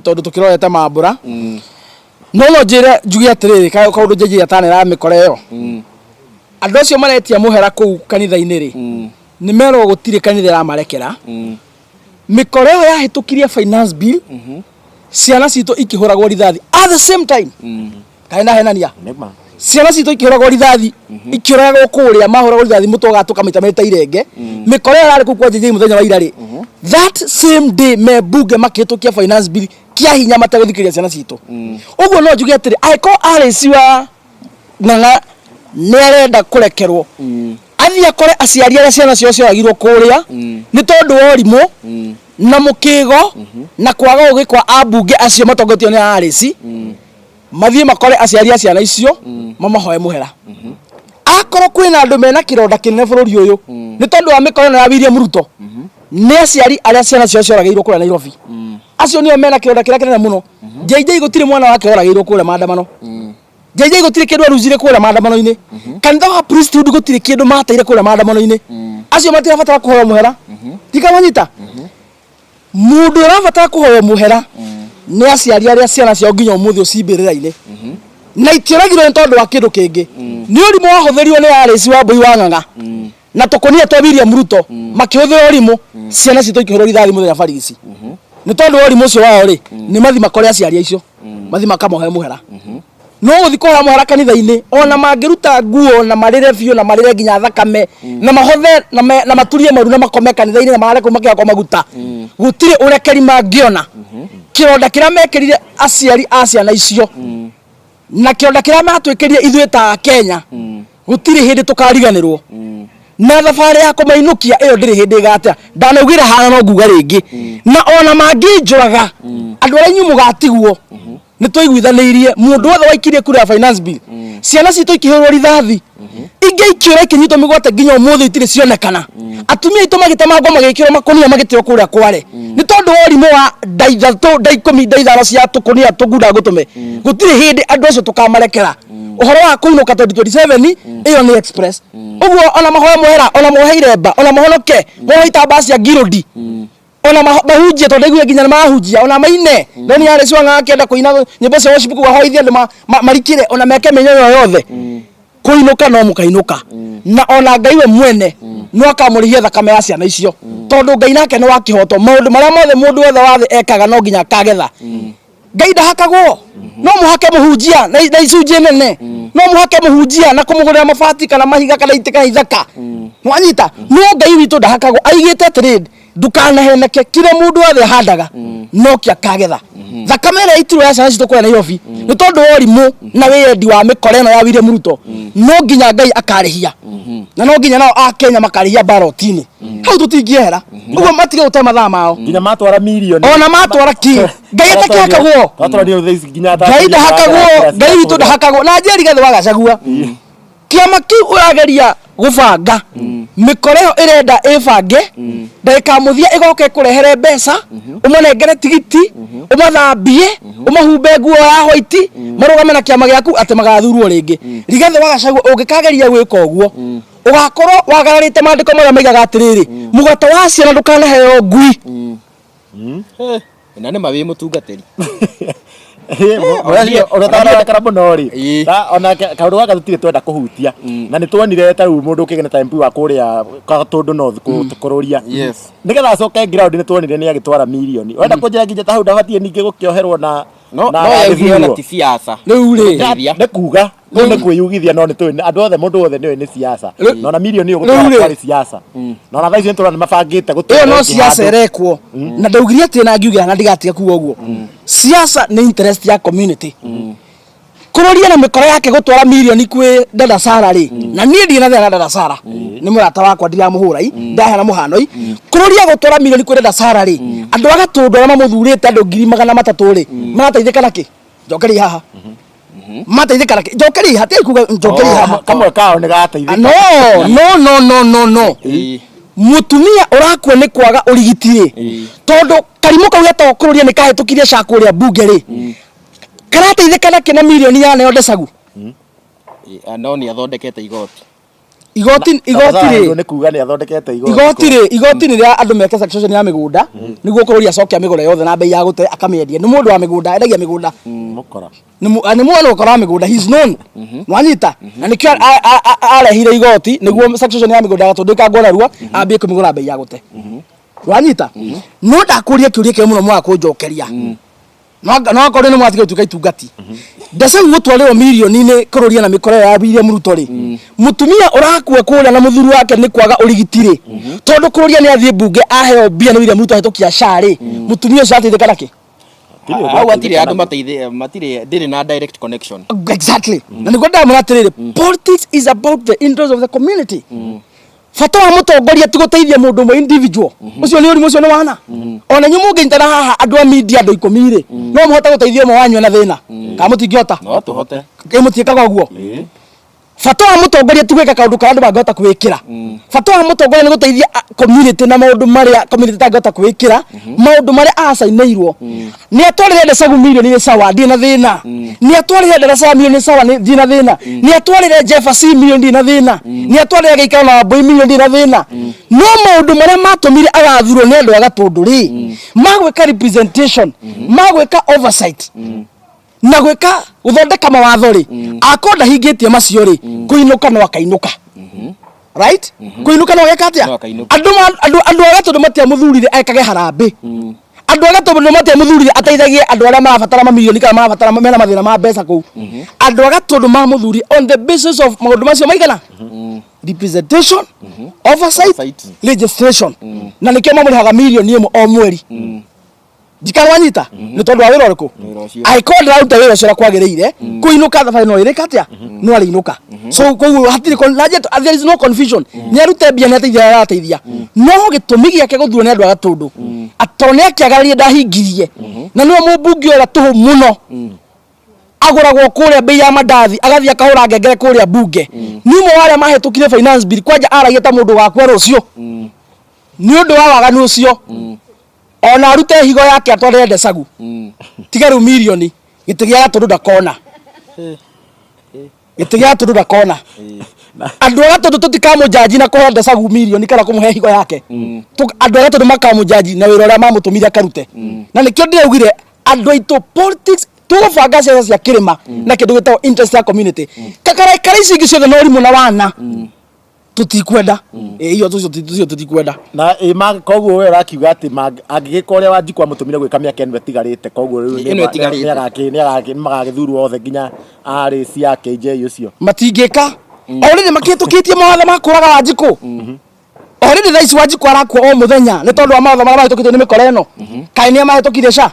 Tondũ tũkĩrorete mambũra no no njĩre njuge atĩrĩrĩ, kaũndũ njenjia atanera mĩkora ĩyo, andũ acio maretia mũhera kũu kanitha-inĩ rĩ, nĩ merwo gũtirĩ kanitha ĩramarekera. Mĩkora ĩyo yahĩtũkirie finance bill, ciana citũ ikĩhũragwo rithathi at the same time. Kaĩ ndahenania? Nĩma. Ciana citũ ikĩhũragwo rithathi, ikĩũragwo kũrĩa, mahũragwo rithathi mũtwe ũgatũka maita merĩ ta irenge. Mĩkora ĩyo yarĩ kũu kwa JJ mũthenya wa ira rĩ, that same day me bunge makĩhĩtũkia finance bill kĩa hinya mategũthikĩrĩria ciana citũ. Ũguo no njuge atĩrĩ, angĩkorwo Alice wa Ng'ang'a nĩ arenda kũrekerwo, athiĩ akore aciari arĩa ciana ciao cioragirwo kũrĩa nĩ tondũ wa ũrimũ na mũkĩgo na kwaga ũgĩ kwa ambunge acio matongoretio nĩ Alice, mathiĩ makore aciari a ciana icio, mamahoe mũhera. Akorwo kwĩna andũ mena kĩronda kĩnene bũrũri ũyũ nĩ tondũ wa mĩkora ĩno ya William Ruto, nĩ aciari arĩa ciana ciao cioragĩirwo kũrĩa Nairobi. Acio nĩo mena kĩronda kĩrĩa kĩnene mũno. JJ gũtirĩ mwana wake oragĩirwo kũrĩa maandamano. JJ gũtirĩ kĩndũ aruzire kũrĩa maandamano-inĩ. Kanitha wa priesthood gũtirĩ kĩndũ mateire kũrĩa maandamano-inĩ. Acio matirabatara kũhoya mũhera. Ndikamanyita mũndũ ũrabatara kũhoya mũhera nĩ aciari arĩa ciana ciao nginya ũmũthĩ ũcimbĩrĩra-inĩ na itioragirwo nĩ tondũ wa kĩndũ kĩngĩ, nĩ ũrimũ wahũthĩrirwo nĩ Alice Wambui wa Ng'ang'a na tũkũnia twa William Ruto. Makĩhũthĩra ũrimũ, ciana citũ ikĩhũrwo rithathi mũthenya barigici. Nĩ tondũ wa ũrimũ ũcio wao rĩ, nĩ mathi makore aciari acio, mathi makamohe mũhera. No gũthi kũhoya mũhera kanitha-inĩ, ona mangĩruta nguo na marĩre biũ na marĩre nginya thakame na mahothe na maturie maru na makome kanitha-inĩ na marare kũu makĩhakwo maguta, gũtirĩ ũrekeri mangĩona. Kĩronda kĩrĩa mekĩrire aciari a ciana icio na kĩronda kĩrĩa matwĩkĩrire ithuĩ ta Kenya, gũtirĩ hĩndĩ tũkariganĩrwo. Na thabarĩ ya kũmainũkia ĩyo ndĩrĩ hĩndĩ ĩgatea. Ndanaugĩra hana, no nguga rĩngĩ, na ona mangĩnjũraga, andũ arĩa inyuĩ mũgatigwo nĩ twaiguithanĩirie, mũndũ wothe waikirie kura ya finance bill, ciana citũ ikĩhũrwo rithathi, ingĩ ikĩũra, ikĩnyitwo mĩgwate, nginya ũmũthĩ itirĩ cionekana. Atumia aitũ magĩtemangwo, magĩkĩrwo makũnia, magĩteo kũrĩa kware nĩ tondũ wa ũrimũ wa nda 3, nda 10, nda 5 cia tũkũnia tũgunda ngũtũme. Gũtirĩ hĩndĩ andũ acio tũkamarekera. Ũhoro wa kũinũka 2027 ĩyo nĩ express. Ũguo ona mahoe mũhera, ona mohe iremba, ona mahonoke, mohe itambaa cia ngirũndi, ona mahunjie, tondũ ndaiguire nginya nĩ marahunjia, ona maine no nĩ arĩ cio akĩenda kũina nyĩmbo cia worship kũu, ahoithie andũ marikĩre, ona meke mĩnyonyo yothe, kũinũka no mũkainũka. Na ona Ngai we mwene no akamũrĩhia thakame ya ciana icio, tondũ Ngai nake nĩ wa kĩhoto. Maũndũ marĩa mothe mũndũ wothe wa thĩ ekaga no nginya akagetha. Ngai ndahakagwo. No mũhake mũhunjia na icunjĩ nene, no mũhake mũhunjia na kũmũgũrĩra mabati kana mahiga kana itĩ kana ithaka, nwanyita? No Ngai witũ ndahakagwo. Aigĩte atĩrĩrĩ, ndukanaheneke, kĩrĩa mũndũ wothe ahandaga no kĩa akagetha. Thakame ĩrĩa itirwo ya ciana citũ kũrĩa Nairobi nĩ tondũ wa ũrimũ na wĩyendi wa mĩkora ĩno ya William Ruto, no nginya Ngai akarĩhia, na no nginya nao a Kenya makarĩhia ballot-inĩ. Hau tũtingĩehera. Ũguo matige gũte mathaa mao. Nginya matwara mirioni. Ona matwara ki, Ngai atakĩhakagwo. Twatwara thaa ici nginya Ngai ndahakagwo, Ngai witũ ndahakagwo. Na njĩra Rigathĩ wa Gachagua, kĩama kĩu ũrageria gũbanga, mĩkora ĩyo ĩrenda ĩbange ndagĩka mũthia ĩgoka ĩkũrehere mbeca, ũmanengere tigiti, ũmathambie, ũmahumbe nguo ya white, marũgame na kĩama gĩaku atĩ magathurwo rĩngĩ. Rigathĩ wa Gachagua, ũngĩkageria gwĩka ũguo, ũgakorwo wagararĩte maandĩko marĩa maigaga atĩrĩrĩ, mũgate wa ciana ndũkanaheo ngui. Na nĩ ma wĩ mũtungatĩri. Ũrĩa mũno rĩ, ona kaũndũ gaka tũtirĩ twenda kũhutia, na nĩ tuonire ta rĩu mũndũ ũkĩgena ta MP wa kũrĩa Gatũndũ North kũrũria nĩgetha acoke ground, nĩ tuonire nĩ agĩtwara mirioni. Wenda kũnjĩra nginya ta hau ndabatiĩ ningĩ gũkĩoherwo na No na no yaugire ona agĩthurwo? ti siasa. Rĩu rĩ, Gũteithia. Nĩ kuga kũu nĩ kwĩyugithia, no nĩ tũĩ andũ othe, mũndũ wothe nĩ oĩ nĩ siasa. Na ona mirioni ĩyo Rĩu gũtwara rĩ. kwarĩ siasa, na ona thaa ici nĩ tũrona nĩ mabangĩte gũtwara Ĩyo no ĩngĩ siasa handũ. ĩrekwo. Na ndaugire atĩ na ngiugĩra na ndigatiga kuga ũguo, siasa nĩ interest ya community. Kũrũria na mĩkora yake gũtwara mirioni kwĩ dada Sara rĩ, na niĩ ndirĩ na thĩna na dada Sara, nĩ mũrata wakwa, ndiramũhũra i ndaheana mũhano i. Kũrũria gũtwara mirioni kwĩ dada Sara rĩ, andũ a Gatũndũ arĩa mamũthurĩte, andũ 300,000 rĩ, marateithĩka nakĩ? Njokeria haha. Mateithĩka nakĩ? Njokeria haha, tigai kuga njokeria haha. Kamwe kao nĩ gateithĩka. No, no, no, no, no, no. Mutumia ũrakua nĩ kwaga ũrigiti rĩ, tondũ karimũ kau getagwo kũrũria nĩ kahĩtũkirie ca kũrĩa mbunge rĩ, karateithĩka nakĩ na mirioni yaneo ndecagu? No nĩ athondekete igoti. Igoti, igoti rĩ, nĩ kuga nĩ athondekete igoti. Igoti rĩ, igoti nĩ rĩa andũ meke succession ya mĩgũnda nĩguo kũrũria acoke amĩgũre yothe na bei ya gũte akamĩendia. Nĩ mũndũ wa mĩgũnda, endagia mĩgũnda. Mũkora. Nĩ mũndũ ũkora wa mĩgũnda, he is known. Nwanyita? Na nĩkĩo arehire igoti nĩguo succession ya mĩgũnda tondũ ĩkangwo narua ambie kũmĩgũra bei ya gũte. Nwanyita? No ndakũria kĩũria kĩmwe mũno mwaga kũnjokeria. No akorwo nĩ mwatiga gũtuĩka itungati. Ndecau gũtwarĩrwo mirioni-inĩ kũrũria na mĩkora ya William Ruto rĩ. Mũtumia ũrakua kũrĩa na mũthuri wake nĩ kwaga ũrigiti rĩ. Tondũ kũrũria nĩ athiĩ mbunge aheo mbia nĩ William Ruto ahĩtũkia SHA rĩ. Mũtumia ũcio ateithĩka nakĩ? Hau hatirĩ andũ mateithĩ, matirĩ, ndĩrĩ na direct connection. Exactly. Na nĩguo ndamwĩra atĩrĩrĩ, politics is about the interest of the community. Bata wa mũtongoria ti gũteithia mũndũ ũmwe individual. Ũcio nĩ ũrimũ, ũcio nĩ wana. Ona inyuĩ mũngĩnyitana haha andũ a media andũ 10 rĩ, no mũhote gũteithia ũmwe wanyu ena thĩna. Kana mũtingĩhota? No tũhote. Ĩ mũtiĩkaga ũguo? Bata wa mũtongoria ti gwĩka kaũndũ karĩa andũ mangĩhota kwĩĩkĩra. Bata wa mũtongoria nĩ gũteithia community na maũndũ marĩa community ĩtangĩhota kwĩĩkĩra, maũndũ marĩa acainĩirwo. Nĩ atwarĩre Ndecagu mirioni nĩ sawa, ndirĩ na thĩna. Nĩ atwarĩre Ndaraca mirioni nĩ sawa, ndirĩ na thĩna. Nĩ atwarĩre Jefferson mirioni ndirĩ na thĩna. Nĩ atwarĩre Gĩikaro na Wambui mirioni ndirĩ na thĩna. No maũndũ marĩa matũmire agathurwo nĩ andũ a Gatũndũ rĩ, ma gwĩka representation, ma gwĩka oversight, na gwĩka gũthondeka mawatho rĩ, akorwo ndahingĩtie macio rĩ, kũinũka no akainũka. Right? Kũinũka no ageka atĩa? No akainũka. Andũ a Gatũndũ matiamũthurire ekage harambĩ. Andũ a Gatũndũ matiamũthurire ateithagie andũ arĩa marabatara mamirioni kana marabatara mena mathĩna ma mbeca kũu. Andũ a Gatũndũ mamũthurire on the basis of maũndũ macio maigana? Representation, oversight, Oversight. legislation. Na nĩkĩo mamũrĩhaga mirioni ĩmwe o mweri. Ndikarwanyita nĩ tondũ wa wĩra ũrĩkũ? Wĩra ũcio. Angĩkorwo ndĩraruta wĩra ũcio ũrĩa kwagĩrĩire, kũinũka thabarĩ no ĩrĩka atĩa? No arĩinũka. So koguo hatirĩ na nje, there is no confusion. Nĩ arute mbia, nĩ ateithia arĩa arateithia. No gĩtũmi gĩake gũthurwo nĩ andũ a Gatũndũ, tondũ nĩ akĩagararie ndahingirie. Na nĩwe mũmbunge ũrĩa tũhũ mũno. Agũragwo kũrĩa bei ya mandathi, agathiĩ akahũra ngengere kũrĩa mbunge. Nĩ ũmwe wa arĩa mahĩtũkire finance bill, kwanja aragia ta mũndũ wakua rũciũ. Nĩ ũndũ wa waganu ũcio. Ona arute higo yake atwarĩre Ndecagu. Tiga rĩu mirioni, gĩtĩ gĩa Gatũndũ ndakona. Gĩtĩ gĩa Gatũndũ ndakona. Andũ a Gatũndũ tũtikamũnjanji na kũhe Ndecagu mirioni kana kũmũhe higo yake. Andũ a Gatũndũ makamũnjanji na wĩra ũrĩa mamũtũmire akarute. Na nĩkĩo ndĩraugire andũ aitũ politics tũgũbanga ciaca cia kĩrĩma na kĩndũ gĩtagwo interest ya community. Kakara ici ingĩ ciothe no ũrimũ na wana. Tũtikwenda. Ĩ, iyo tũcio tũtikwenda. Na ĩ, koguo we ũrakiuga atĩ angĩgĩka ũrĩa Wanjikũ amũtũmire gwĩka mĩaka ĩno ĩtigarĩte, koguo rĩu Ĩno ĩtigarĩte. nĩ magagĩthurwo othe nginya RC ya KJ ũcio. Matingĩka. O rĩrĩ makĩhĩtũkĩtie mawatho ma kũraga Wanjikũ. O rĩrĩ thaa ici Wanjikũ arakua o mũthenya nĩ tondũ wa mawatho marĩa mahĩtũkĩtio nĩ mĩkora ĩno. Kaĩ nĩa mahĩtũkire SHA?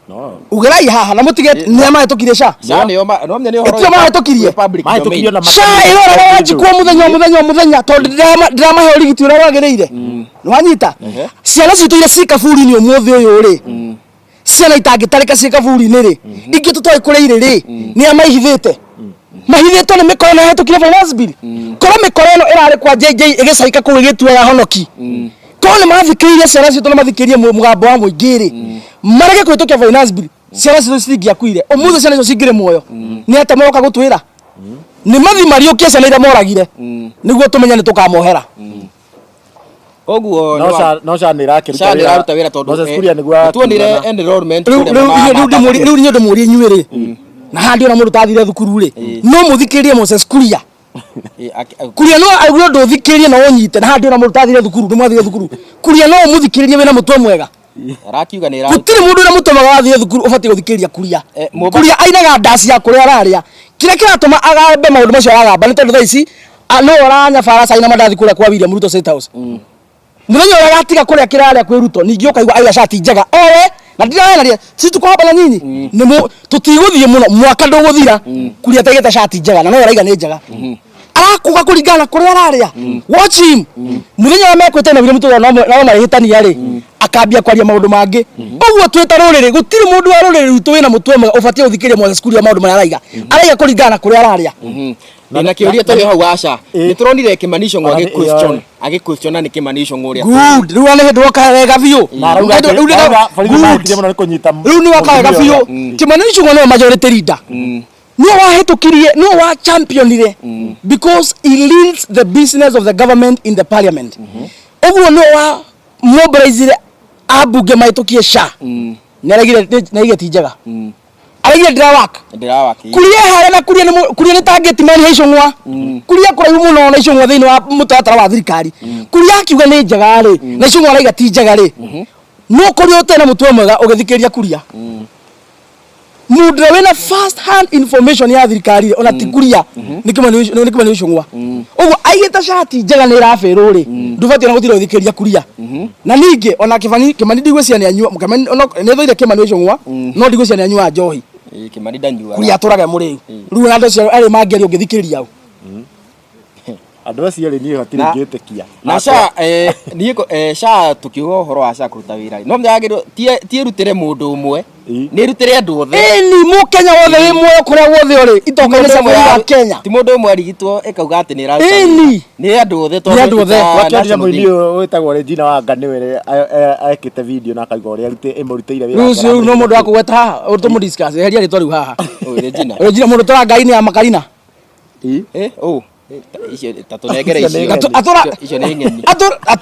No. Ugerai haha na mũtige nĩa mahĩtũkire SHA? SHA nĩyo no menya nĩ ũhoro Ĩtio mahĩtũkirie? wĩ public Mahĩtũkirio domain. na SHA ĩroraga Wanjikũ o mũthenya o mũthenya o mũthenya tondũ ndĩramahe ũrigiti ũrĩa wagĩrĩire. Nĩwanyita? Ciana citũ iria ciĩ kaburi-inĩ ũmũthĩ ũyũ rĩ, ciana itangĩtarĩka ciĩ kaburi-inĩ rĩ, ingĩ tũtoĩ kũrĩa irĩ rĩ, nĩ a maihithĩte. Mahithĩtwo nĩ mĩkora ĩno yahĩtũkire finance bill. Korwo mĩkora ĩno ĩrarĩ kwa JJ ĩgĩcaika kũu ĩgĩtua ya honoki. Korwo nĩ mathikĩrĩirie ciana citũ na mathikĩrĩrie mũgambo wa mũingĩ rĩ, marege kũhĩtũkia finance bill, ciana citũ citingĩakuire. Ũmũthĩ ciana icio cingĩrĩ muoyo. Nĩ atĩa maroka gũtwĩra? Nĩ mathi mariũkie ciana iria moragire nĩguo tũmenye nĩ tũkamohera. Koguo No SHA, no SHA nĩ ĩrakĩruta SHA nĩ ĩraruta wĩra tondũ Moses Kuria nĩguo tuonire akiuga na- enrollment Rĩu kũrĩa rĩu mwena wa rĩu ndĩmũrie rĩu niĩ ndĩmũrie inyuĩ rĩ, na haha ndiona mũndũ ũtathire thukuru rĩ, no mũthikĩrĩrie Moses Kuria. Kuria no aigue ũndũ ũthikĩrĩrie na ũnyite, na haha ndiona mũndũ ũtathire thukuru, nĩ mwathire thukuru. Kuria no ũmũthikĩrĩrie wĩna mũtwe mwega. Arakiuga nĩ ĩraruta. Gũtirĩ mũndũ wĩna mũtwe mwega wathire thukuru ũbatiĩ gũthikĩrĩria Kuria. Kuria ainaga ndaci ya kũrĩa ararĩa. Kĩrĩa kĩratũma agambe maũndũ macio aragamba nĩ tondũ thaa ici, no ũranyabara cai na mandathi kũrĩa kwa William Ruto State House. Mũthenya ũrĩa agatiga kũrĩa kĩrĩa ararĩa kwĩ Ruto, ningĩ ũkaigua aiga cati njega. Owe, na ndirahenaria, sisi tuko hapa na nyinyi. Nĩ tũtigũthiĩ mũno, mwaka ndũgũthira, Kuria ataigĩte cati njega, na no araiga nĩ njega. Arakuga kũringana na kũrĩa ararĩa. Watch him. Mũthenya ũrĩa mekwĩte na William Ruto no marĩhĩtania rĩ, akambia kwaria maũndũ mangĩ. Ũguo twĩ ta rũrĩrĩ, gũtirĩ mũndũ wa rũrĩrĩ rwitũ wĩna mũtwe mwega ũbatiĩ gũthikĩrĩria Moses Kuria maũndũ marĩa araiga. Araiga kũringana na kũrĩa ararĩa. Na kĩũria tũrĩ hau aca. Nĩ tũronire Kimani Ichung'wa Ona nĩ- agĩ-question, agĩ-question nĩ Kimani Ichung'wa ũrĩa. Good. Rĩu nĩ hĩndĩ woka wega biũ. Na arauga Rĩu atĩ- nĩ- arauga borithi Good. mahĩtirie mũno nĩ kũnyita Rĩu nĩ woka wega mũtumia biũ. ũrĩa. Kimani Ichung'wa nĩwe majority leader. No wahĩtũkirie, no wa championire, because he leads the business of the government in the parliament. Ũguo no wa mobilizire ambunge mahĩtũkie SHA. Nĩaregire, nĩaregire ti njega, araigire ndĩrawaka. Ndĩrawaki. Kuria harĩa na kuria nĩ kuria nĩ ta gate man he icũng'wa, kuria kũraihu mũno na icũng'wa thĩinĩ wa mũtaratara wa thirikari. Kuria akiuga nĩ njega rĩ, na icũng'wa araiga ti njega rĩ, no kũria ũtarĩ na mũtwe mwega ũgĩthikĩrĩria kuria, mũndũ ũrĩa wĩna first hand information ya thirikari rĩ, ona ti kuria, nĩ Kĩmani Icũng'wa. Ũguo aigĩte cati njega nĩ ĩrabĩrwo rĩ, ndũbatiĩ ona gũtinda ũgĩthikĩrĩria kuria. Na ningĩ ona Kĩmani, Kĩmani ndigwĩciria nĩ anyua, Kĩmani nĩ thũire Kĩmani Icũng'wa, no ndigwĩciria nĩ anyuaga njohi. Ĩĩ, Kĩmani ndanyuaga. Kuria atũraga mũrĩu rĩu, ona andũ acio erĩ mangĩaria ũngĩthikĩrĩria ũ? Andũ acio erĩ niĩ hatirĩ ngĩtĩkia. Na SHA, niĩ SHA, tukiuga ũhoro wa SHA kũruta wĩra rĩ, no yagĩrĩirwo ti ĩrutĩre mũndũ ũmwe, nĩ ĩrutĩre andũ othe. Ĩni, mũkenya wothe wĩ muoyo kũrĩa guothe ũrĩ itonga-inĩ cia bũrũri wa Kenya. Ti mũndũ ũmwe arigitwo ĩkauga atĩ nĩ ĩraruta wĩra. Nĩ andũ othe. Nĩ andũ othe. It's a Wakĩonire national mũini thing. ũyũ wĩtagwo Regina Wanga nĩwe ekĩte video na akauga ũrĩa ĩmũrutĩire wĩra. Rĩu ũcio rĩu no mũndũ wa kũgweta haha tũmũ discuss, eheria rĩtwa rĩu haha. Ũyũ Regina. Regina mũndũ tũra ngai-inĩ ya makarina. Eh, oh. Icio ta tũnengere Icio nĩ icio. ng'eni. Icio nĩ ng'eni.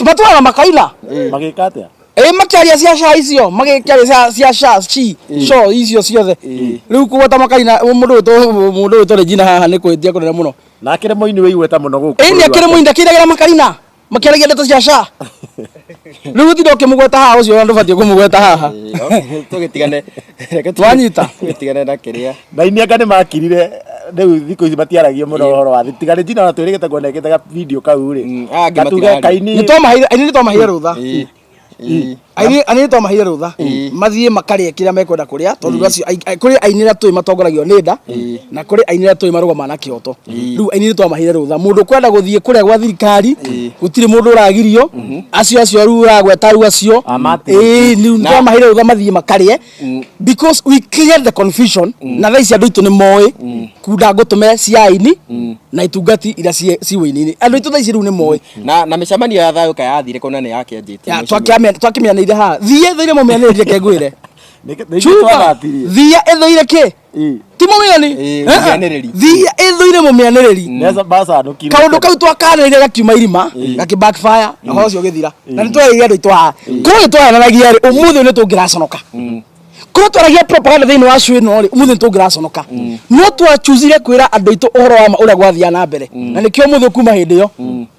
Matũraga makaina. Magĩka atĩa? Ĩ, makĩaria cia SHA icio, magĩkĩaria cia SHA ci sho icio ciothe. Rĩu kũgweta makaina mũndũ wĩtwo Regina haha nĩ kũhĩtia kũnene mũno. Na akĩrĩ mũini wĩ igweta mũno gũkũ Ĩ, nĩ bũrũri wa akĩrĩ mũini, ndakĩinagĩra makarina makĩaragia ndeto cia SHA. Rĩu gũtinda ũkĩmũgweta haha, ũcio ndũbatiĩ kũmũgweta haha. Tũgĩtigane, reke Twanyita. tũgĩtigane na kĩrĩa. Na aini anga nĩ makirire, rĩu thikũ ici matiaragia mũno ũhoro wa tiga Regina, ona twĩrĩgĩte kuona ekĩte ga video kau rĩ. Aya angĩ Gatuge matiraria. kaini. Nĩ twamaheire aini, nĩ twamaheire rũtha. Ĩĩ. Aini nĩ twamaheire rũtha mathiĩ makarĩe kĩrĩa mekwenda kũrĩa, tondũ acio kũrĩ aini arĩa tũĩ matongoragio nĩ nda, na kũrĩ aini arĩa tũĩ marũgamaga na kĩhoto. Rĩu aini nĩ twamaheire rũtha, mũndũ kwenda gũthiĩ kũrĩa gwa thirikari gũtirĩ mũndũ ũragirio. Acio rĩu ũragweta rĩu acio. Ah, Martin. Ĩĩ, rĩu nĩ twamaheire rũtha mathiĩ makarĩe, because we cleared the confusion. Na thaa ici andũ aitũ nĩ moĩ kunda ngũtũme cia aini na itungati iria ci wĩini-inĩ. Andũ aitũ thaa ici rĩu nĩ moĩ. Na mĩcemanio ya thayũ kayathire kũna nĩ yakĩanjĩtie? Ya, twakĩmĩanĩire haha, thiĩ thĩire mũmĩanĩrĩrie kengwĩre. Nĩ Cuba twathathirie. thia ĩthũire kĩ? Ti mũmĩani. Ĩĩ, mũmĩanĩrĩri. Thia ĩthũire mũmĩanĩrĩri. Bacanũkire. Kaũndũ kau twakanĩrĩire gakiuma irima, gakĩ backfire, na ũhoro ũcio ũgĩthira. Na nĩ twarĩire andũ aitũ haha, korwo nĩ twaranaragia rĩ, ũmũthĩ nĩ tũngĩraconoka. Korwo twaragia propaganda thĩinĩ wa show ĩno rĩ, ũmũthĩ nĩ tũngĩraconoka. No twachuzire kwĩra andũ aitũ ũhoro wa ma ũrĩa gwathiaga na mbere, na nĩkĩo ũmũthĩ kuma hĩndĩ ĩyo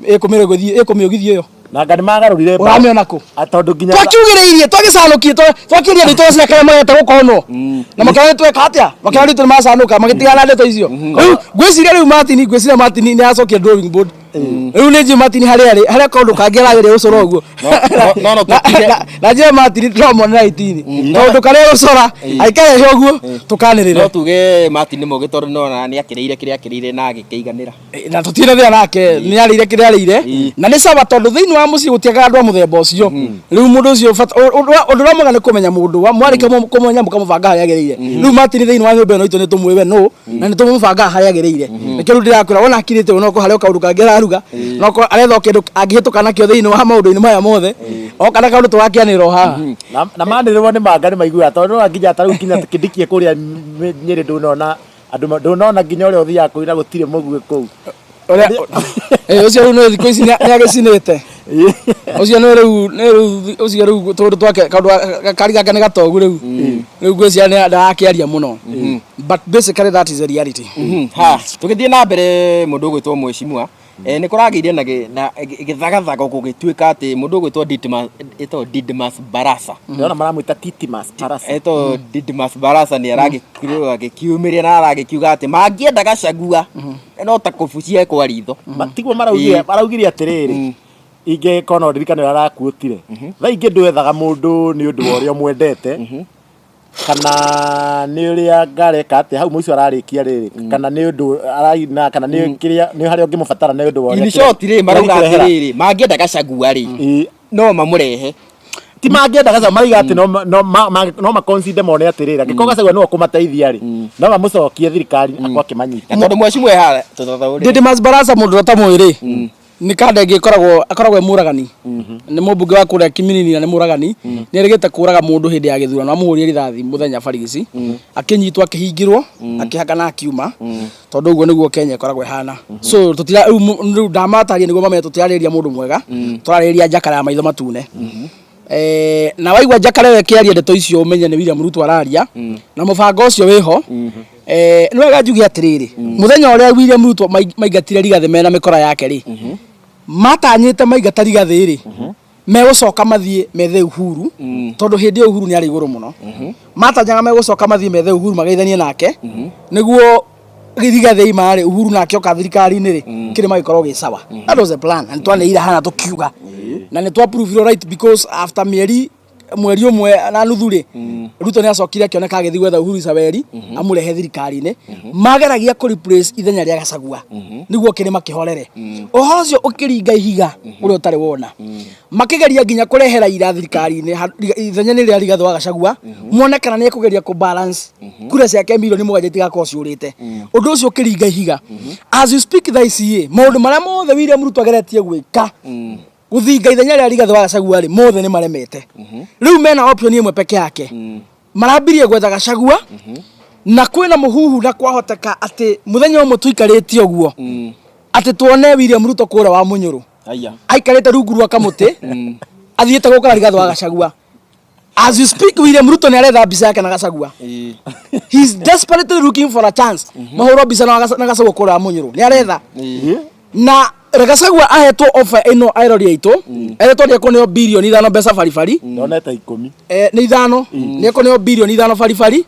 ĩkũmĩrĩgũthiĩ ĩkũmĩũgithio ĩyo. Na anga nĩ magarũrire. Ũramĩona kũ? Ah, tondũ nginya Twakiugĩrĩirie, twagĩcanũkie, twakĩria andũ aitũ karĩa mageta gũkonwo na makĩona nĩ tweka atĩa, makĩona andũ aitũ nĩ macanũka, magĩtigana na ndeto icio. Rĩu ngwĩciria, rĩu Martin, ngwĩciria Martin nĩ acokia drawing board. Rĩu nĩ njũĩ Martin harĩa arĩ, harĩa kaũndũ kangĩ arageria gũcora ũguo. No, Na njĩra Martin ndĩramuonera itini kaũndũ karĩa gũcora aikarehe ũguo tũkanĩrĩre. No tuge Martin nĩ mũgĩ, tondũ nona nĩ akĩrĩire kĩrĩa akĩrĩire na agĩkĩiganĩra. Na tũtirĩ thĩna nake, nĩ arĩire kĩrĩa arĩire na nĩ sawa, tondũ thĩinĩ wa mũciĩ gũtiagaga andũ a mũthemba ũcio. Rĩu mũndũ ũcio ũndũ ũrĩa mwega nĩ kũmenya mũndũ wa mwarĩkia kũmenya mũkamũbanga harĩa agĩrĩire. Rĩu Martin thĩinĩ wa nyũmba ĩno itũ nĩ tũmũĩ we nũ, na nĩ tũmũbangaga harĩa agĩrĩire. Nĩkĩo rĩu ndĩrakwĩra wona akirĩte ũguo, no korwo harĩ o kaũndũ kangĩ araruga, no korwo aretha o kĩndũ angĩhĩtũka nakĩo thĩinĩ wa maũndũ-inĩ maya mothe, oka na kaũndũ tũgakĩanĩrĩra o haha. Na manĩrĩrwo nĩ manga nĩ maiguaga, tondũ nĩwona nginya ta rĩu nginya kĩndikie kũrĩa Nyĩrĩ ndũnona andũ ndũnona nginya ũrĩa ũthiaga kũina gũtirĩ mũguĩ kũu. Ũrĩa ũcio rĩu nĩ thikũ ici nĩ agĩcinĩte ũcio nĩ rĩu nĩ rĩu ũcio rĩu tũndũ twake kaũndũ kari gake nĩ gatogu. Rĩu ngwĩciria nĩ ndarakĩaria mũno, but basically that is the reality. Ha, tũgĩthiĩ na mbere, mũndũ ũgwĩtwo mheshimiwa, nĩ kũragĩire na gĩthagathago gũgĩtuĩka atĩ mũndũ ũgwĩtwo Didmas, ĩtagwo Didmas Barasa. Ndĩrona maramwĩta Titimas Barasa. Etwo Didmas Barasa, nĩ aragĩkirwo agĩkiumĩria na aragĩkiuga atĩ mangĩenda Gachagua no ta kũbucia kwa ritho. Tiguo maraugire atĩrĩrĩ, ingĩkorwo no ndirikane ũrĩa arakuũtire, thaa ingĩ ndwethaga mũndũ nĩ ũndũ wa ũrĩa ũmwendete kana nĩ ũrĩa ngareka atĩa hau mũico ararĩkia rĩrĩ, kana nĩ ũndũ araina, kana nĩ kĩrĩa nĩ harĩa ũngĩmũbatara nĩ ũndũ wa ũrĩa In short rĩ, marauga kĩrĩa atĩrĩrĩ, mangĩenda Gachagua rĩ, no mamũrehe. Ti mangĩenda Gachagua, marauga atĩ no maconsider mone atĩrĩrĩ, angĩkorwo Gachagua nĩwe ũkũmateithia rĩ, no mamũcokie thirikari akwa akĩmanyita. Na tondũ mheshimiwa haha tũthathaũrĩre. Didmas Barasa, mũndũ ũrĩa ũtamũĩ rĩ, Nĩ kanda ĩngĩ ĩkoragwo akoragwo e mũragani, nĩ mũmbunge wa kũrĩa Kiminini na nĩ mũragani. Nĩ erĩgĩte kũraga mũndũ hĩndĩ ya gĩthurano, amũhũrire rithathi mũthenya barigici, akĩnyitwo, akĩhingĩrwo, akĩhaka na akiuma, tondũ ũguo nĩguo Kenya ĩkoragwo ĩhana. So tũtira rĩu rĩu ndamataria nĩguo mamenye tũtirarĩrĩria mũndũ mwega, tũrarĩrĩria njakara ya maitho matune. Na waigua njakara ĩyo ĩkĩaria ndeto icio, ũmenye nĩ William Ruto araria na mũbango ũcio wĩho. Nĩ wega njuge atĩrĩrĩ, mũthenya ũrĩa William Ruto maingatire Rigathĩ mena mĩkora yake rĩ, matanyĩte maingata Rigathĩ rĩ, megũcoka mathiĩ methe Uhuru, tondũ hĩndĩ ĩyo Uhuru nĩ arĩ igũrũ mũno. Matanyaga megũcoka mathiĩ methe Uhuru mageithanie nake, nĩguo Rigathĩ ima rĩ, Uhuru nake oka thirikari-inĩ rĩ, kĩrĩma gĩkorwo gĩ sawa. That was the plan, na nĩtwanĩrĩire hana tũkiuga na nĩ twa prove right, because after mĩeri mweri ũmwe na nuthu rĩ, Ruto nĩ acokire akĩoneka agĩthiĩ gwetha Uhuru Isaweri amũrehe thirikari-inĩ. Mageragia kũ replace ithenya rĩa Gachagua nĩguo kĩrĩma kĩhorere. Ũhoro ũcio ũkĩringa ihiga ũrĩa ũtarĩ wona. Makĩgeria nginya kũrehe Raila thirikari-inĩ ithenya-inĩ rĩa Rigathĩ wa Gachagua, mone kana nĩ ekũgeria kũ balance kura ciake 7 milioni itigakorwo ciũrĩte. Ũndũ ũcio ũkĩringa ihiga. As you speak thaa ici ĩ, maũndũ marĩa mothe William Ruto ageretie gwĩka gũthinga ithenya rĩa Rigathĩ wa Gachagua rĩ, mothe nĩ maremete. Rĩu mena option ĩmwe peke yake, marambirie gwetha Gachagua, na kwĩna mũhuhu na kwahoteka atĩ mũthenya ũmwe tũikarĩte ũguo atĩ tuone William Ruto kũrĩa wa Mũnyũrũ Aya. Aikarĩte rungu rwa kamũtĩ athiĩte gũkora Rigathĩ wa Gachagua. As you speak, William Ruto nĩ aretha mbica yake na Gachagua. He's desperately looking for a chance mahũrwo mbica na Gachagua kũrĩa wa Mũnyũrũ, nĩ aretha. Na Gachagua ahetwo offer ĩno airori aitũ, eretwo nĩ ekũneo 5 bilioni mbeca baribari. Ndonete 10. Nĩ 5, nĩ ekũneo 5 bilioni baribari.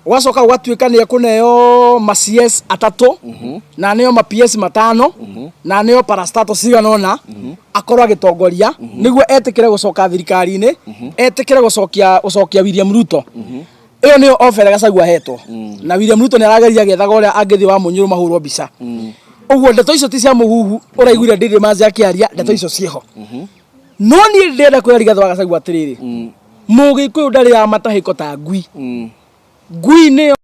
Ũgacoka ũgatuĩka nĩ ekũneo ma CS 3 na neo ma PS 5 na neo parastatal cigana ũna akorwo agĩtongoria, nĩguo etĩkĩre gũcoka thirikari-inĩ, etĩkĩre gũcokia William Ruto. Ĩyo nĩyo offer ĩrĩa Gachagua ahetwo, na William Ruto nĩ arageria agĩethaga ũrĩa angĩthiĩ wa Mũnyũrũ mahũrwo mbica. Ũguo ndeto icio ti cia mũhuhu ũraiguire Didmas akĩaria, ndeto icio ciĩho. No niĩ ndĩrenda kwĩra Rigathĩ wa Gachagua atĩrĩrĩ, mũgĩkũyũ ndarĩaga matahĩko ta ngui. Ngui nĩyo.